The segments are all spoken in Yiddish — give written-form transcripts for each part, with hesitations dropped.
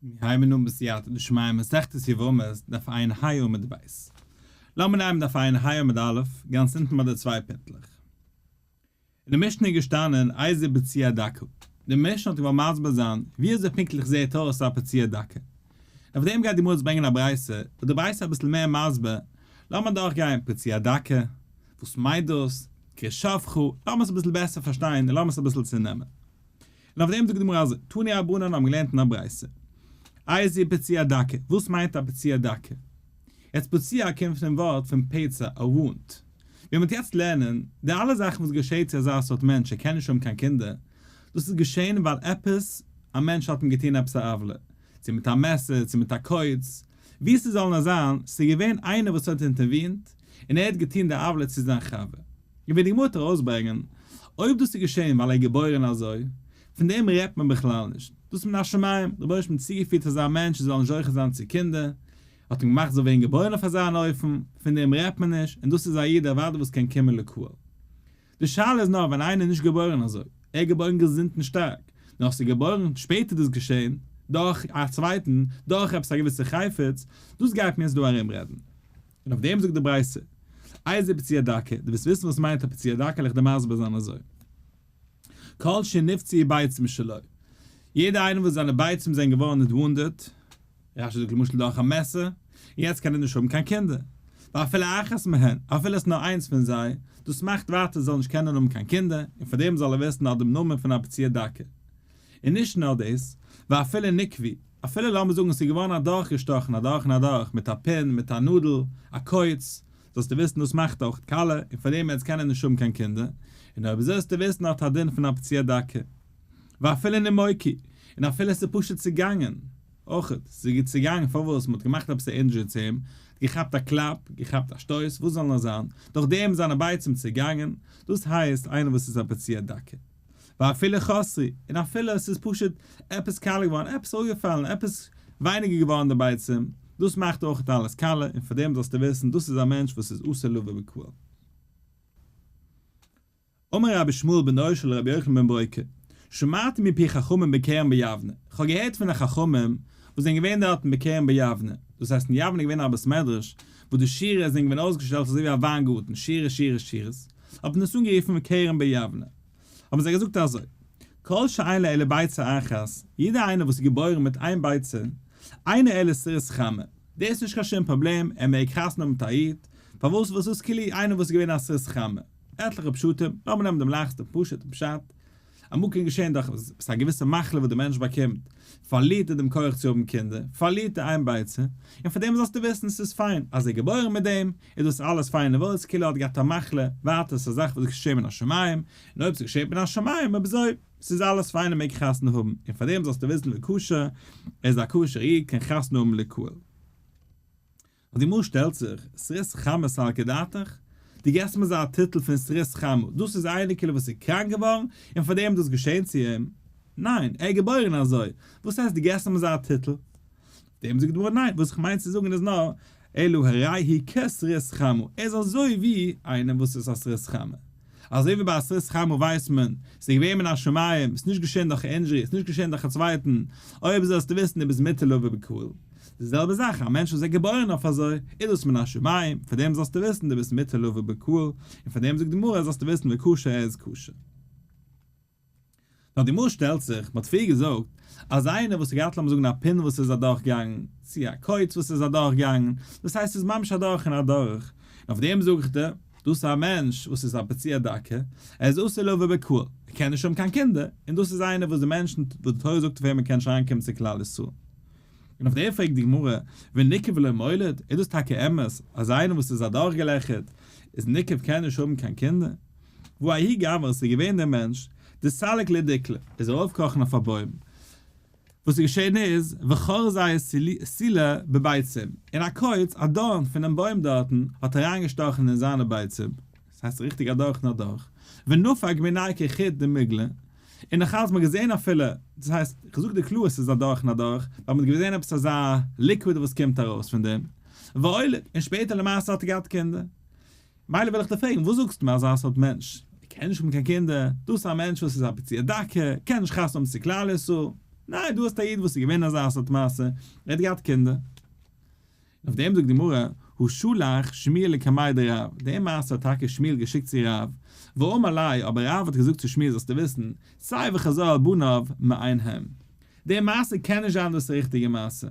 מיר הייבן אן בסייעתא דשמיא מסכת יבמות דף ע"ה עמוד ב'. לאמיר נעמען דף ע"ה עמוד א', גאנץ אונטן ביי די צוויי פינטלעך. אין די משנה איז געשטאנען איזהו פצוע דכא. די משנה האט געוואלט מסביר זיין ווי אזוי פונקטליך זעהט אויס א פצוע דכא. און אויף דעם גייט די גמרא אונז ברענגען א ברייתא, וואס די ברייתא איז אביסל מער מסביר. לאמיר דורכגיין פצוע דכא, וואס מיינט דאס, כרות שפכה, לאמיר עס אביסל בעסער פארשטיין און לאמיר עס אביסל צונעמען. און אויף דעם זאגט די גמרא אזוי, תנו רבנן האבן געלערנט אין א ברייתא, איזהו פצוע דכא, וואס מיינט א פצוע דכא? יעצט פצוע קומט פונעם ווארט פון פצע, א wound. ווי מ'וועט יעצט לערנען, די אלע זאכן וואס געשעט צו אזא סארט מענטש ער קען נישט האבן קיין קינדער, דאס איז געשען ווייל עפעס א מענטש האט אים געטון עפעס א עוולה, צו מיט א מעסער, צו מיט א קויץ, ווי ס'זאל נאר זיין, ס'איז געווען איינער וואס האט אינטערווינט, און ער האט געטון די עוולה צו זיין חבר. און ווי די גמרא וועט ארויסברענגען, אויב דאס איז געשען ווייל ער איז געבוירן אזוי, פון דעם רעדט מען בכלל נישט, דאס איז מן השמים, דער רבונו של עולם האט צוגעפירט אזא מענטש ער זאל נישט זוכה זיין צו קינדער, האט אים געמאכט זאל ווערן געבוירן אויף אזא אן אופן, פון דעם רעדט מען נישט, און דאס איז א איד אוודאי וואס קען קומען לקהל. די שאלה איז נאר ווען איינער איז נישט געבוירן אזוי, ער איז געבוירן געזונט און שטארק, נאר ס'איז געבוירן שפעטער דאס געשען, דורך א צווייטן, דורך עפעס א געוויסע חפץ, דאס גייט מיר אונז דא ארום רעדן. און אויף דעם זאגט די ברייתא, איזהו פצוע דכא, דו ווילסט וויסן וואס מיינט א פצוע דכא וועל איך דיר מסביר זיין אזוי, כל שנפצעו ביצים שלו, יעדער איינער וואס זיינע ביצים זענען געווארן wounded, רש"י זאגט למשל דורך א מעסער, און יעצט קען ער נישט האבן קיין קינדער, ואפילו אחת מהן, אפילו עס איז נאר איינס פון זיי, דאס מאכט ווייטער זאל נישט קענען האבן קיין קינדער, און פאר דעם זאל ער וויסן אט דעם נאמען פון א פצוע דכא. און נישט נאר דאס, ואפילו ניקבו, אפילו לאמיר זאגן עס איז געווארן אדורכגעשטאכן אדורך און אדורך מיט א פין, מיט א נאדל, א קויץ, זאלסטו וויסן דאס מאכט אויך קאלע, און פאר דעם יעצט קען ער נישט האבן קיין קינדער, און אויב אזוי זאלסטו וויסן האט א דין פון א פצוע דכא. ואפילו נימוקו, און אפילו עס איז פשוט צעגאנגען, אויך, ס'איז צעגאנגען פארוואס? מ'האט געמאכט עפעס א injury צו אים, געכאפט א קלאפ, געכאפט א שטויס, וואס זאל נאר זיין, דורך דעם זיינע ביצים צעגאנגען, דאס הייסט איינער וואס איז א פצוע דכא. ואפילו חסרו, און אפילו עס איז פשוט עפעס קאלע געווארן, עפעס אפגעפאלן, עפעס ווייניגער געווארן די ביצים, דאס מאכט אויך אלעס קאלע, און פאר דעם זאלסטו וויסן, דאס איז א מענטש וואס איז אסור לבוא בקהל. אמר רבי ישמעאל בנו של רבי יוחנן בן ברוקה, שמעתי מפי חכמים בכרם ביבנה, איך האב געהערט פון די חכמים וואס זענען געווען דארטן בכרם ביבנה, דאס הייסט אין יבנה איז געווען א בית מדרש וואו די שורות זענען געווען אויסגעשטעלט אזוי ווי א וויינגארטן, שורות שורות שורות, האט מען עס אנגערופן כרם ביבנה. האבן זיי געזאגט אזוי, כל שאין לו אלא ביצה אחת, יעדער איינער וואס איז געבוירן מיט איין ביצה, אינו אלא סריס חמה, דאס איז נישט קיין שום פראבלעם, ער מעג חתונה האבן מיט א איד, פארוואס וואס איז כאילו איינער וואס איז געווען א סריס חמה? עטליכע פשטים, לאמיר נעמען דעם לייכסטן פשוט'ן פשט, אמאל קען געשען דורך עפעס א געוויסע מחלה וואס דער מענטש באקומט, פארלירט ער דעם כח צו האבן קינדער, פארלירט ער איין ביצה, און פאר דעם זאלסטו וויסן ס'איז פיין, אז ער איז געבוירן מיט דעם, איז דאס אלעס פיין און וואויל, ס'כאילו ער האט געהאט א מחלה, ווייטער ס'איז א זאך וואס געשעט מן השמים, און אויב ס'געשעט מן השמים, אויב אזוי, ס'איז אלעס פיין און מעג חתונה האבן, און פאר דעם זאלסטו וויסן וכשר, ער איז א כשר איד, קען חתונה האבן לקהל. און די גמרא שטעלט זיך, סריס חמה סלקא דעתך? דו געבסט מיר אזא טיטל פון סריס חמה, דאס איז איינער וואס איז קראנק געווארן און פאר דעם איז דאס געשען צו אים? ניין, ער איז געבוירן אזוי, וואס הייסט דו געבסט אים אזא טיטל? אויף דעם זאגט די גמרא ניין, וואס איך מיין צו זאגן איז נאר, אלא הרי הוא כסריס חמה, ער איז אזוי ווי איינער וואס איז א סריס חמה. אזוי ווי ביי א סריס חמה ווייסט מען, ס'איז געווען מן השמים, ס'איז נישט געשען דורך injury, ס'איז נישט געשען דורך א צווייטן, אויב זאלסטו וויסן דו ביסט מותר לבוא בקהל. די זעלבע זאך, א מענטש וואס איז געבוירן אויף אזוי, איז דאס מן השמים, פאר דעם זאלסטו וויסן דו ביסט מותר לבוא בקהל, און פאר דעם זאגט די גמרא זאלסטו וויסן וכשר ער איז כשר. נאר די גמרא שטעלט זיך, מ'האט פריער געזאגט אז איינער וואס האט געהאט לאמיר זאגן א פין וואס איז אדורכגעגאנגען, צו א קויץ וואס איז אדורכגעגאנגען, דאס הייסט ס'איז ממש אדורך און אדורך, און אויף דעם זאג איך דיר, דאס איז א מענטש וואס איז א פצוע דכא, ער איז אסור לבוא בקהל, ער קען נישט האבן קיין קינדער, און דאס איז איינער וואס די מענטשן, וואס די תורה זאגט אויף אים ער קען נישט אריינקומען צו כלל ישראל. און אויף דעם פרעגט די גמרא, וניקב ולא מוליד, איז דאס טאקע אמת אז איינער וואס איז אדורכגעלעכערט איז ניקב קען נישט האבן קיין קינדער? והא ההוא גברא עס איז געווען דער מענטש, דסליק לדיקלא, איז ארויפגעקראכן אויף א בוים, וואס איז געשען איז, וחרזיה סילא בביצים, און א קויץ, א דארן פונעם בוים דארטן, האט אריינגעשטאכן אין זיינע ביצים, דאס הייסט ריכטיג אדורך און אדורך, ונפק מיניה כחוט דמיגלא, און נאך אלץ מ'האט געזען אפילו, דאס הייסט, כ'זאג דיר קלאר עס איז אדורך און אדורך, ווייל מ'האט געזען עפעס אזא liquid וואס קומט ארויס פון דעם, ואוליד, און שפעטער למעשה האט ער געהאט קינדער. מילא וויל איך דיר פרעגן, וואס זאגסטו מיר אזא סארט מענטש, ער קען נישט האבן קיין קינדער, דאס איז א מענטש וואס איז א פצוע דכא, קען נישט חתונה האבן צו כלל ישראל? ניין, דא האסטו א איד וואס איז געווען אזא סארט מעשה, ער האט געהאט קינדער. און אויף דעם זאגט די גמרא, הא שלח שמואל לקמיה דרב, די מעשה האט טאקע שמואל געשיקט צו רב, ואמר ליה, אבער רב האט געזאגט צו שמואל זאלסטו וויסן, צא וחזור על בניו מאין הם. די מעשה קען נישט זיין דאס ריכטיגע מעשה.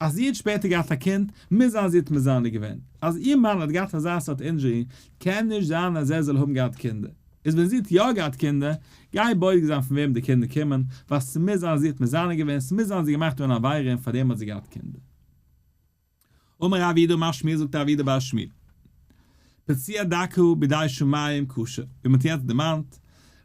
אז זי האט שפעטער געהאט א קינד, מוז זיין זי האט מזנה געווען. אז איר מאן האט געהאט אזא סארט injury, קען נישט זיין אז ער זאל האבן געהאט קינדער. איז ווען זי האט יא געהאט קינדער, גיי בודק זיין פון וועם די קינדער קומען, ווייל ס'מוז זיין זי האט מזנה געווען, ס'מוז זיין זי האט געמאכט אן עבירה און פארדעם האט זי געהאט קינדער. אמר רב יהודה אמר שמואל זאגט רב יהודה בר שמואל, פצוע דכא בידי שמים כשר, ווי מ'האט יעצט דערמאנט,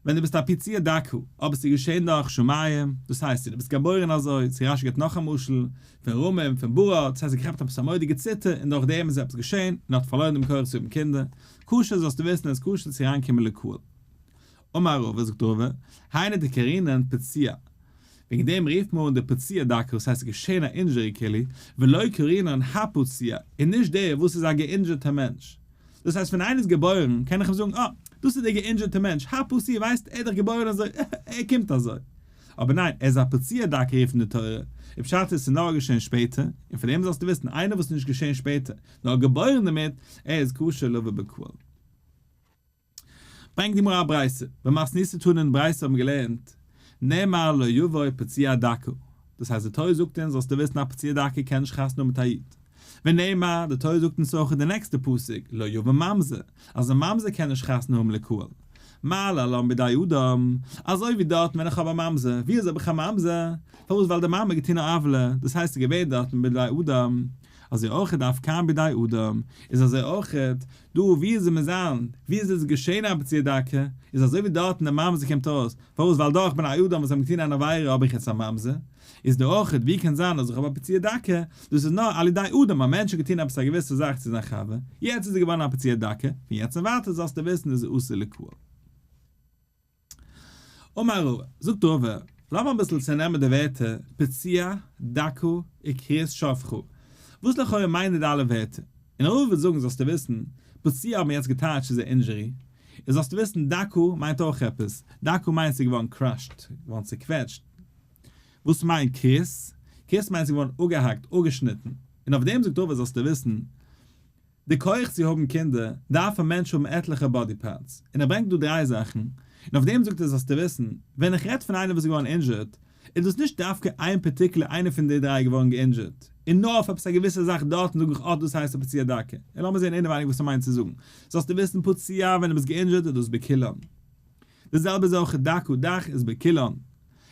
ווען דו ביסט א פצוע דכא, אבער ס'איז געשען דורך שמים, דאס הייסט צו דו ביסט געבוירן אזוי, צו רשי גיבט נאך א משל, פון רמים, פון ברד, דאס הייסט ער האט געכאפט עפעס א מורא'דיגע ציטער און דורך דעם איז עפעס געשען און ער האט פארלוירן דעם כח צו האבן קינדער, כשר זאלסטו וויסן איז כשר צו אריינקומען לקהל. אמר רבא, זאגט רבא, היינו דקרינן פצוע, וועגן דעם רופט מען אן די פצוע דכא וואס הייסט ס'איז געשען א injury כאילו, ולא קרינן הפצוע, און נישט דער וואס איז א געאינדזשערטער מענטש. דאס הייסט ווען איינער איז געבוירן קען איך אים זאגן אה, דאס איז דער געאינדזשערטער מענטש, הפצוע ווייסט ער איז דאך געבוירן אזוי, ער קומט אזוי. אבער ניין, ער איז א פצוע דכא רופן די תורה, און פשט איז ס'איז נאר געשען שפעטער, און פון דעם זאלסטו וויסן איינער וואס איז נישט געשען שפעטער, נאר געבוירן דערמיט, ער איז כשר לבא בקהל. ברענגט די גמרא א ברייתא, במתניתא תנא אין ברייתא האבן געלערנט, נאמר לא יבוא פצוע דכא, דאס הייסט די תורה זאגט אונז זאלסטו וויסן א פצוע דכא קען נישט חתונה האבן מיט א איד, ונאמר די תורה זאגט אונז אויך אין די נעקסטע פסוק לא יבוא ממזר, אז א ממזר קען נישט חתונה האבן לקהל, מה להלן בידי אדם, אזוי ווי דארטן ווען איך האב א ממזר, ווי אזוי האב איך א ממזר? פארוואס ווייל די מאמע האט געטון א עוולה, דאס הייסט ס'איז געווען דארטן בידי אדם, אזוי אויך אף כאן בידי אדם, איז אזוי אויך דא ווי איז מיר זיין, ווי איז עס געשען א פצוע דכא, איז אזוי ווי דארטן די ממזר קומט אויס, פארוואס ווייל דורך בני אדם וואס האבן געטון אן עבירה האב איך יעצט א ממזר, איז דא אויך ווי קען זיין אז איך האב א פצוע דכא, דאס איז נאר על ידי אדם א מענטש האט געטון עפעס א געוויסע זאך צו זיין חבר, יעצט איז ער געווארן א פצוע דכא, פון יעצט און ווייטער זאלסטו וויסן איז ער אסור לקהל. אמר רבא, זאגט רבא, לאמיר אביסל צענעמען די ווערטער פצוע דכא וכרות שפכה, וואס לכאורה מיינען די אלע ווערטער? און רבא וועט זאגן זאלסטו וויסן, פצוע האט מען יעצט געטייטשט איז א injury, און זאלסטו וויסן דכא מיינט אויך עפעס, דכא מיינט ס'איז געווארן crushed, געווארן צעקוועטשט. וואס מיינט כרות? כרות מיינט ס'איז געווארן אפגעהאקט, אפגעשניטן. און אויף דעם זאגט רבא זאלסטו וויסן, די כח צו האבן קינדער, דארף א מענטש האבן עטליכע body parts, און ער ברענגט דא דריי זאכן, און אויף דעם זאגט ער זאלסטו וויסן, ווען איך רעד פון איינער וואס איז געווארן injured, איז דאס נישט דווקא איין particular איינער פון די דריי געווארן געאינדזשערט, און נאר אויף עפעס א געוויסע זאך דארטן זאג איך אה דאס הייסט א פצוע דכא, און לאמיר זען אינעווייניג וואס ער מיינט צו זאגן, זאלסטו וויסן פצוע ווען דו ביסט געאינדזשערט איז דאס בכולן. די זעלבע איז אויך דכא דאך איז בכולן.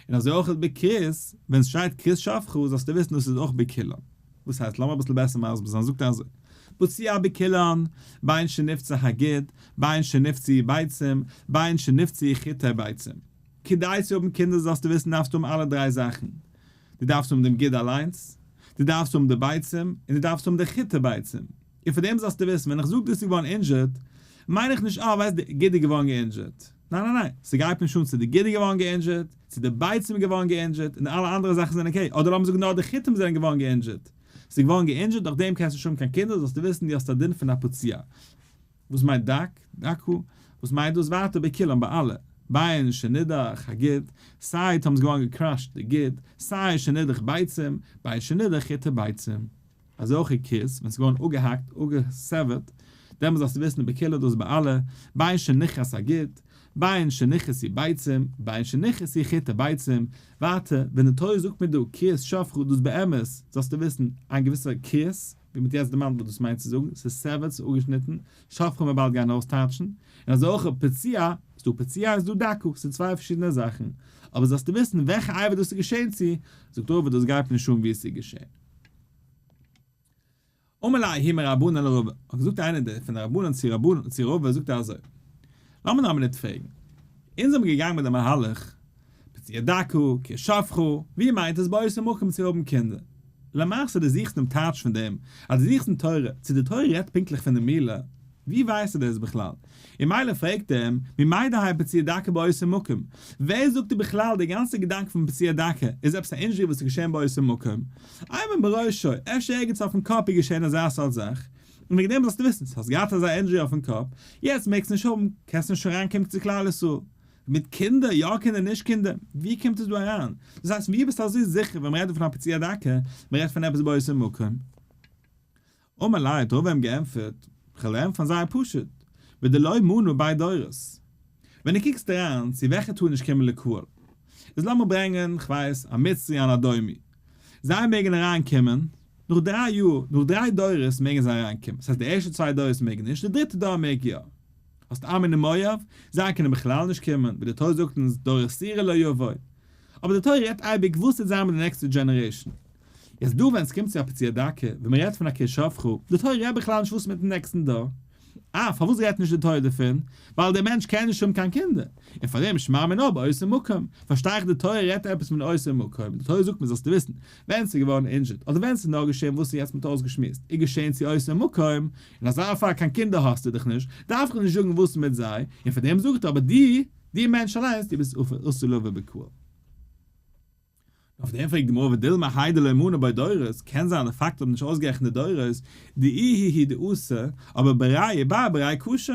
און אזוי אויך בכרות, ווען ס'שטייט כרות שפכה זאלסטו וויסן דאס איז אויך בכולן. וואס הייסט? לאמיר אביסל בעסער מסביר זיין, זאגט ער אזוי, פצוע בכולן, בין שנפצע הגיד, בין שנפצעו ביצים, בין שנפצעו חוטי ביצים. כדי צו האבן קינדער זאלסטו וויסן דארפסטו האבן אלע דריי זאכן. דו דארפסט האבן דעם גיד אליינס, דו דארפסט האבן די ביצים, און דו דארפסט האבן די חוטי ביצים. און פאר דעם זאלסטו וויסן, ווען איך זאג דאס איז געווארן injured, מיין איך נישט אה ווייסט די גיד איז געווארן געאינדזשערט. ניין ניין ניין, ס'גייט נישט אן צו די גיד איז געווארן געאינדזשערט, צו די ביצים איז געווארן געאינדזשערט, און אלע אנדערע זאכן זענען okay, אדער לאמיר זאגן נאר די חוטים זענען געווארן געאינדזשערט. ס'איז געווארן געאינדזשערט דורך דעם קענסטו נישט האבן קיין קינדער, זאלסטו וויסן דו האסט א דין פון א פצוע. וואס מיינט דק? דכא? וואס מיינט דאס ווייטער בכולם ביי אלע? בין שנידח הגיד, סיי טאמער ס'איז געווארן געקראשט די גיד, סיי שנידח ביצים, בין שנידח חוטי ביצים. אזעלכע כרות, ווען ס'איז געווארן אפגעהאקט, אפגעסעווערט, דעמאלס זאלסטו וויסן בכולן דאס ביי אלע, בין שנכרת הגיד, בין שנכרתו ביצים, בין שנכרתו חוטי ביצים, ווייטער, ווען די תורה זאגט מיר דא כרות שפכה דאס באמת, זאלסטו וויסן, א געוויסע כרות, ווי מ'האט יעצט דערמאנט וואס דאס מיינט צו זאגן, ס'איז severed, ס'איז אפגעשניטן, שפכה מיר באלד גיין אויסטייטשן, און אזוי אויך פצוע, ס'איז דא פצוע און ס'איז דא דכא, ס'איז צוויי פארשידענע זאכן, אבער זאלסטו וויסן וועלכע אבר דאס איז געשען צו, זאגט רבא דאס גייט נישט אן ווי עס איז געשען. אמר ליה ההוא מרבנן לרבא, האט געזאגט איינער פון די רבנן צו רבנן צו רבא זאגט ער אזוי, לאמיר נאר א מינוט פרעגן, אונז זעמיר געגאנגען מיט די מהלך, פצוע דכא, כרות שפכה, ווי מיינט עס באותו מקום צו האבן קינדער? למעשה דו זוכסט דעם טייטש פון דעם, אז דו זוכסט אין תורה, צו די תורה רעדט פונקטליך פון די מילה, ווי ווייסטו דאס בכלל? און מילא פרעגט ער אים, ממאי דהאי פצוע דכא באותו מקום? ווער זאגט דיר בכלל די גאנצע געדאנק פון פצוע דכא איז עפעס א injury וואס איז געשען באותו מקום? אימא בראשו, אפשר ערגעץ אויפן קאפ איז געשען אזא סארט זאך, און וועגן דעם זאלסטו וויסן, האסט געהאט אזא injury אויפן קאפ, יעצט מעגסטו נישט האבן, קענסט נישט אריינקומען צו כלל ישראל. מיט קינדער, יא קינדער נישט קינדער, ווי קומט עס דא אריין? דאס הייסט ווי ביסטו אזוי זיכער ווען מ'רעדט דא פון א פצוע דכא, מ'רעדט פון עפעס באותו מקום? אמר ליה האט רבא אים געענטפערט, כ'וועל ענטפערן זייער פשוט, בדלא מנו בי דורות. ווען דו קוקסט אריין צו וועלכע טאר נישט קומען לקהל, איז לאמיר ברענגען, כ'ווייס, א מצרי אן אדומי, זיי מעגן אריין קומען, נאך דריי יאר, נאך דריי דורות מעגן זיי אריין קומען, ס'הייסט די ערשטע צוויי דורות מעגן נישט, די דריטע דור מעג יא. האסט עמון און מואב, זיי קענען בכלל נישט קומען, ווי די תורה זאגט אונז דור עשירי לא יבוא. אבער די תורה רעדט אייביג וואס וועט זיין מיט די נעקסטע generation. יעצט דא ווען ס'קומט צו א פצוע דכא, ווען מ'רעדט פון א כרות שפכה, די תורה רעדט בכלל נישט וואס מיטן נעקסטן דור. אה, פארוואס רעדט נישט די תורה דערפון? ווייל דער מענטש קען נישט האבן קיין קינדער. און פארדעם שמע מינה באותו מקום. פארשטיי איך די תורה רעדט עפעס פון אותו מקום, די תורה זאגט מיר זאלסטו וויסן, ווען ס'איז געווארן injured, אדער ווען ס'איז נאר געשען וואס איז יעצט מ'האט אויסגעשמועסט, איז געשען צו אותו מקום, אין אזא פאל קיין קינדער האסטו דאך נישט, דארף איך נישט זאגן וואס מיט זיי, און פארדעם זאגט ער אבער דו, דו מענטש אליינס, דו ביסט אסור לבוא בקהל. אויף דעם פרעגט די גמרא ודילמא האי דלא מנו בי דורות, קען זיין די פאקט האט נישט אויסגערעכנט די דורות, דאיהו הוא דאתא, אבער בריה בר בריה כשר,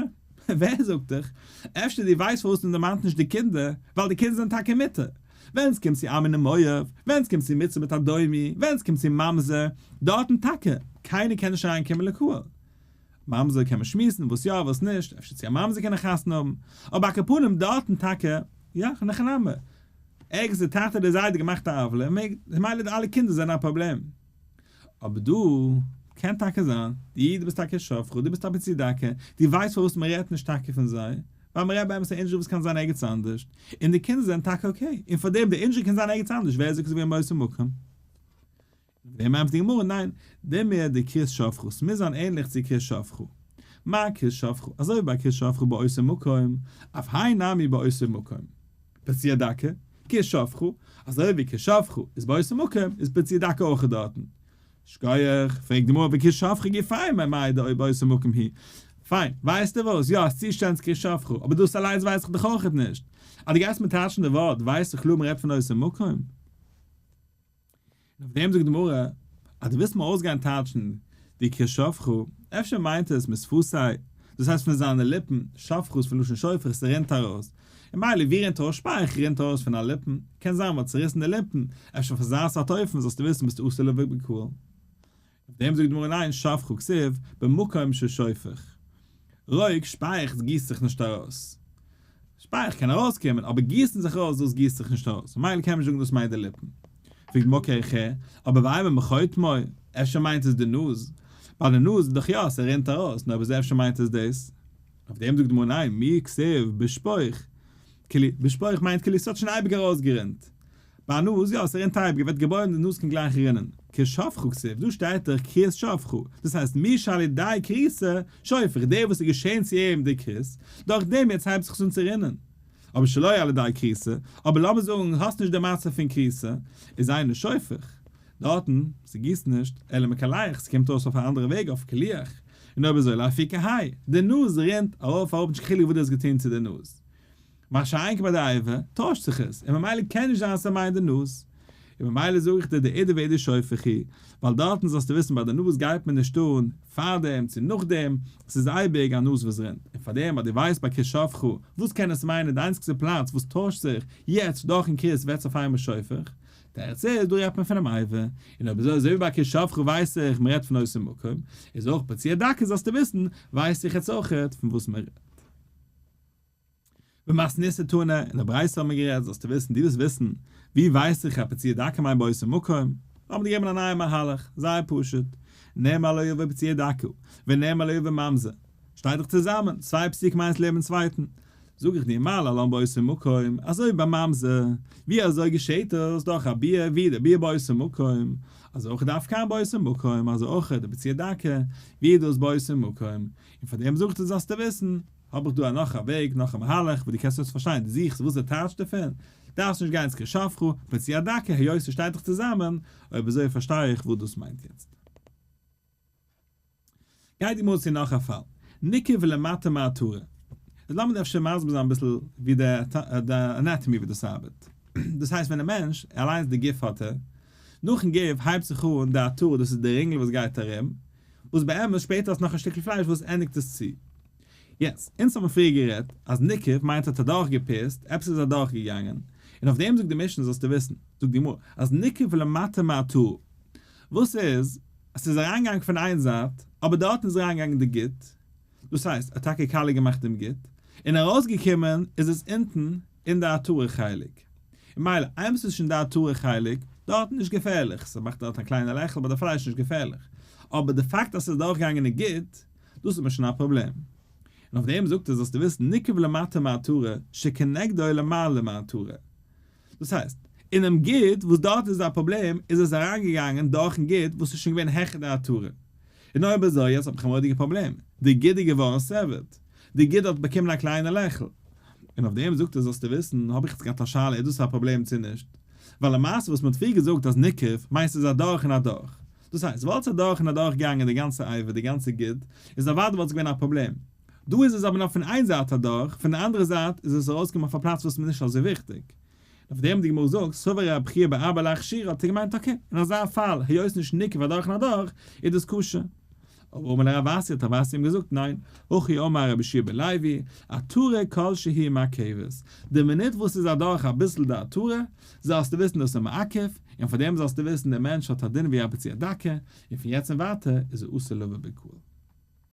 ווער זאגט דיך? אפשר דו ווייסט פארוואס מען דערמאנט נישט די קינדער, ווייל די קינדער זענען טאקע מותר. ווען עס קומט צו עמון און מואב, ווען עס קומט צו מצרי מיט אדומי, ווען עס קומט צו ממזר, דארטן טאקע, קיינער קען נישט אריין קומען לקהל. ממזר קען מען שמועסן וואס יא וואס נישט, אפשר צו א ממזר קען ער חתונה האבן, אבער על כל פנים דארטן טאקע, יא, אין הכי נמי. ערגעץ די טאטע אדער זיידע געמאכט א עוולה, מעג, ממילא די אלע קינדער זענען א פראבלעם. אבער דא, קען טאקע זיין, די דו ביסט טאקע שפכה, דו ביסט א פצוע דכא, דו ווייסט פארוואס מען רעדט נישט טאקע פון זיי, ווייל מען רעדט באמת א injury וואס קען זיין ערגעץ אנדערש, און די קינדער זענען טאקע okay, און פארדעם די injury קען זיין ערגעץ אנדערש, ווער זאגט עס איז געווען באותו מקום? וועם ענטפערט די גמרא, ניין, דומיא דכרות שפכה, ס'מוז זיין ענליך צו כרות שפכה. מה כרות שפכה, אזוי ווי ביי כרות שפכה באותו מקום, אף האי נמי באותו מקום. פצוע דכא, כרות שפכה, אזוי ווי כרות שפכה איז באותו מקום, איז פצוע דכא אויך דארטן. שכוח, פרעגט די גמרא וכרות שפכה גופיה מאי דאי באותו מקום הוא. פיין, ווייסטו וואס, יא, עס צושטעלן צו כרות שפכה, אבער דאס אליינס ווייס איך דאך אויכעט נישט. אז דו גייסט מיר טייטשן די ווארט, ווייס איך קלאר מ'רעדט פון אותו מקום. און אויף דעם זאגט די גמרא, אז דו ווילסט מיר אויסגיין טייטשן די כרות שפכה, אפשר מיינט עס משפתיה, דאס הייסט פון זיינע ליפן, שפכה איז פון לשון שופך, ס'רינט ארויס, און מילא ווי רינט ארויס שפייעכץ רינט ארויס פון א ליפן, קען זיין מ'האט צוריסן די ליפן, אפשר אויף אזא סארט אופן זאלסטו וויסן ביסטו אסור לבוא בקהל. אויף דעם זאגט די גמרא ניין שפכה כתיב במקום ששופך. רוק שפייעכץ גיסט זיך נישט ארויס. שפייעכץ קען ארויסקומען אבער גיסן זיך ארויס דאס גיסט זיך נישט ארויס ממילא קען מען נישט זאגן דאס מיינט די ליפן. פרעגט די גמרא קיי ח אבער ואימא מחוטמו אפשר מיינט עס די נאז? ביי די נאז איז דאך יא ס'רינט ארויס נו אבער אפשר מיינט עס דאס? אויף דעם זאגט די גמרא ניין, מי כתיב בשפוך, כאילו, בשפוך מיינט כאילו ס'האט שוין אייביג ארויסגערינט. ביי א נאז, יא, ס'רינט אייביג, ער ווערט געבוירן די נאז קען גלייך רינען. כשפכה כתיב, דא שטייט דאך כרות שפכה, דאס הייסט מי שעל ידי כריתה שופך, דער וואס איז געשען צו אים די כרות, דורך דעם יעצט הייבט זיך עס אן צו רינען. אבער שלא על ידי כריתה, אבער לאמיר זאגן האסט נישט די מצב פון כריתה, איז אינו שופך. דארטן, ס'גיסט נישט, אלא מקלח, ס'קומט אויס אויף א אנדערע וועג אויף קילוח, און אויב אזוי לאפוקי האי, די נאז רינט ארויף אראפ נישט קיין חילוק וואס דו האסט געטון צו די נאז. מה שאין כן ביי די אבר, טוישט זיך עס, און ממילא קען נישט זיין ס'מיינט די נאז. און ממילא זאג איך דיר דאידי ואידי שופך הוא, ווייל דארטן זאלסטו וויסן ביי די נאז גייט מען נישט אן פארדעם צו נאכדעם, ס'איז אייביג א נאז וואס רינט, און פארדעם אז דו ווייסט ביי כשפכה וואס קען עס מיינען די איינציגסטע פלאץ וואס טוישט זיך יעצט דורכן כרות ווערט עס אויף איינמאל שופך, תירוץ איז, דא רעדט מען פונעם אבר, און אויב אזוי אזוי ווי ביי כשפכה ווייס איך מען רעדט פון אותו מקום, איז אויך פצוע דכא זאלסטו וויסן, ווייס איך יעצט אויכעט פון וואס מען רעדט. במתניתא תנא, אין די ברייתא האבן מיר גערעדט, זאלסטו וויסן, דו ווילסט וויסן, ווי ווייס איך אז פצוע דכא מיינט באותו מקום, לאמיר דיר געבן א נייע מהלך, זייער פשוט, נאמר לא יבא פצוע דכא, ונאמר לא יבא ממזר, שטייט דאך צוזאמען, צוויי פסוקים איינס לעבן צווייטן, זאג איך דיר מה להלן באותו מקום, אזוי ווי ביי ממזר, ווי אזוי געשעהט עס, דורך א ביאה, ווי די ביאה באותו מקום, אזוי אויך דארף כאן באותו מקום, אזוי אויך די פצוע דכא, ווי איז דאס באותו מקום, און פאר דעם זאגט ער זאלסטו וויסן, האב איך דא א נאך א וועג, נאך א מהלך, וואס דו קענסט עס פארשטיין, דו זוכסט וואס דער טייטש דערפון, דארפסט נישט גיין צו כשפכה, פצוע דכא, היות ס'שטייט דאך צוזאמען, אויב אזוי פארשטיי איך וואס דאס מיינט יעצט. גייט די גמרא צו נאך א פאל, ניקב למטה מעטרה. איז לאמיר אפשר מסביר זיין אביסל ווי די anatomy ווי דאס ארבעט. דאס הייסט ווען א מענטש, אליינס די גוף האט ער, נאכן גוף הייבט זיך אן די עטרה, דאס איז די רינגל וואס גייט ארום, וואס באמת שפעטער האסט נאך א שטיקל פלייש וואס ענדיגט עס צו. יעצט, אונז האבן פריער גערעדט אז ניקב מיינט האט אדורך געפירסט, עפעס איז אדורך געגאנגען, און אויף דעם זאגט די משנה זאלסטו וויסן, זאגט די גמרא, אז ניקב למטה מעטרה, וואס איז, אז ס'איז אריינגעגאנגען פון איין זייט, אבער דארטן איז אריינגעגאנגען די גיד, דאס הייסט, ער האט טאקע קאליע געמאכט דעם גיד, און ארויסגעקומען איז עס אונטן אין די עטרה חלק. און מילא, איינמאל ס'איז שוין די עטרה חלק, דארטן נישט געפערליך, ס'מאכט דארט א קליינע לעכל ביי די פלייש נישט געפערליך, אבער די פאקט אז ס'איז דורכגעגאנגען אין גיד, דאס איז מיר שוין א פראבלעם. און אויף דעם זאגט ער זאלסטו וויסן ניקב למטה מעטרה שכנגדו למעלה מעטרה. דאס הייסט, אינעם גיד וואס דארט איז א פראבלעם איז עס אריינגעגאנגען דורכן גיד וואס איז שוין געווען העכער די עטרה. און אויב אזוי יעצט האב איך א מורא'דיגע פראבלעם, די גיד איז געווארן severed, די גיד האט באקומען א קליינע לעכל. און אויף דעם זאגט ער זאלסטו וויסן, האב איך יעצט געהאט א שאלה איז דאס א פראבלעם צו נישט? ווייל למעשה וואס מען האט פריער געזאגט אז ניקב מיינט ס'איז אדורך און אדורך. דאס הייסט, וואלט עס אדורך און אדורך געגאנגען די גאנצע אבר, די גאנצע גיד, איז אוודאי וואלט עס געווען א פראבלעם. דא איז עס אבער נאר פון איין זייט אדורך, פון די אנדערע זייט איז עס ארויסגעקומען אויף א פלאץ וואס איז נישט אזוי וויכטיג. און אויף דעם די גמרא זאגט, סבר רב חייא בר אבא להכשירה האט ער געמיינט okay, אין אזא פאל, היות נישט ניקב אדורך און אדורך, איז דאס כשר. אבער אמר ליה רב אסי האט רב אסי אים געזאגט, ניין, הכי אמר רבי יהושע בן לוי, עטרה כל שהיא מעכבת, די מינוט וואס ס'איז אדורך אביסל די עטרה, זאלסטו וויסן דאס איז מעכב, און פאר דעם זאלסטו וויסן דער מענטש האט א דין ווי א פצוע דכא, און פון יעצט און ווייטער איז ער אסור לבוא בקהל.